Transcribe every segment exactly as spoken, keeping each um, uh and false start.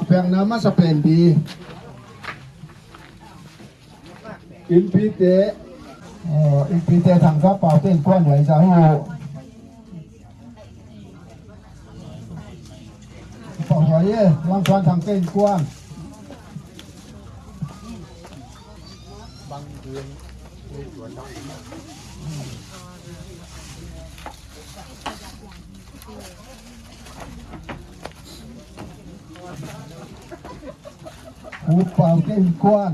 Piakna masa pen di. Inpite, oh, inpite Thangkapau te inkuan huai za hi. Pau huai e, Langtuan Thang te inkuan. Pu Pau te inkuan.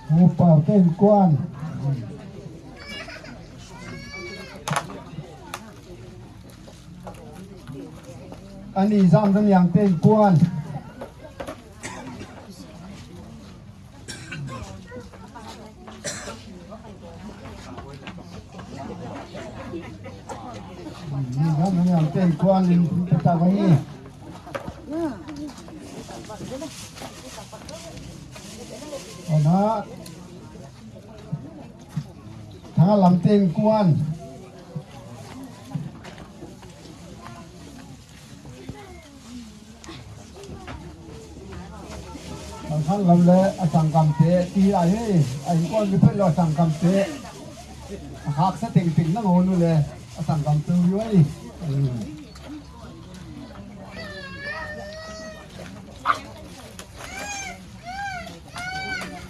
Pu Pau te inkuan. Ani Zam Zam Yang te inkuan. Ani Zam Zam Yang te inkuan in kita bahi. Ona. Thang Lam te inkuan. Thang Lam le a sanggamte ti lai hi, a inkuan mi phet lou a sanggamte. A haksa tengteng nangawn uleh a sanggamte uh hi.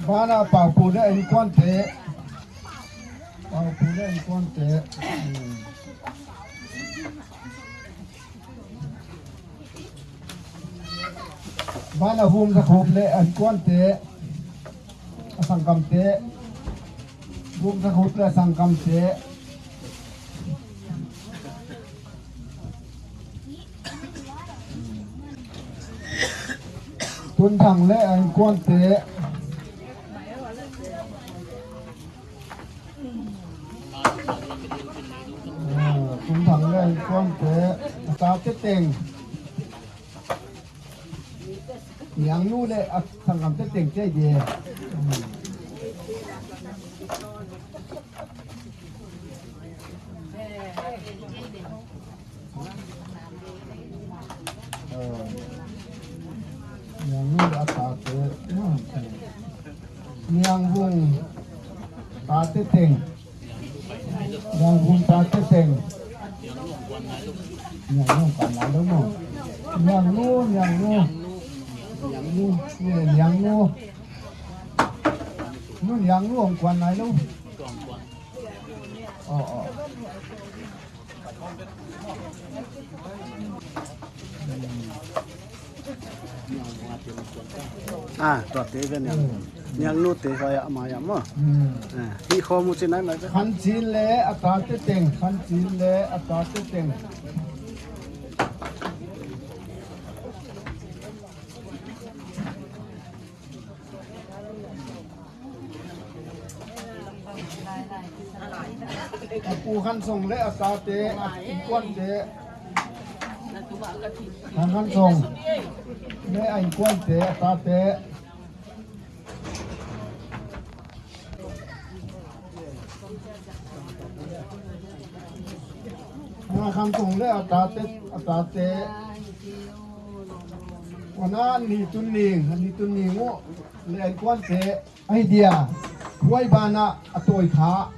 Bana Pau Pu le a inkuante. Pau Pu le a inkuante. Bana Vum Za Khup le a inkuante, a sanggamte. Vum Za Khup le a sanggamte. Tun Thang le a inkuante. Ah, Tun Thang le a inkuante, a tate teng. Niangnu le a sanggamte teng chei di. Niangnu le a tate. Niangvung tate teng. Niangvung tate teng. Niangnu kuan nai lou maw. Niangnu, Niangnu. Niangnu, Niangnu. Nu Niangnu hong kuan nai lou. Oh, oh. Ah, tuate ve Niang. Niangnu te huai a mai a maw. Hmm. Ah, hi khomu chin nai mai ve. Khanchin le a tate teng, Khanchin le a tate teng. A Pu Khansong le a tate, a inkuante. Khan Khansong le a inkuante, a tate. Nga Khansong le a tate, a tate. Wana Ni Tun Ning, Ni Tun Ning uh le a inkuante. Ai dia, huai bana a tawi kha.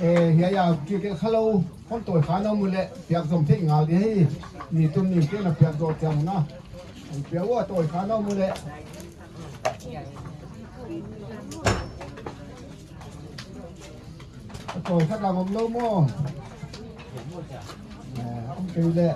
Eh, hiai a, kikil kha lou, kon tawi kha na mu le, piak zom thei ngal di hi. Ni Tun Ning te na piak zom chiang na. An piak ua tawi kha na mu le. A tawi kha ka ngom lou maw. Eh, om kei le.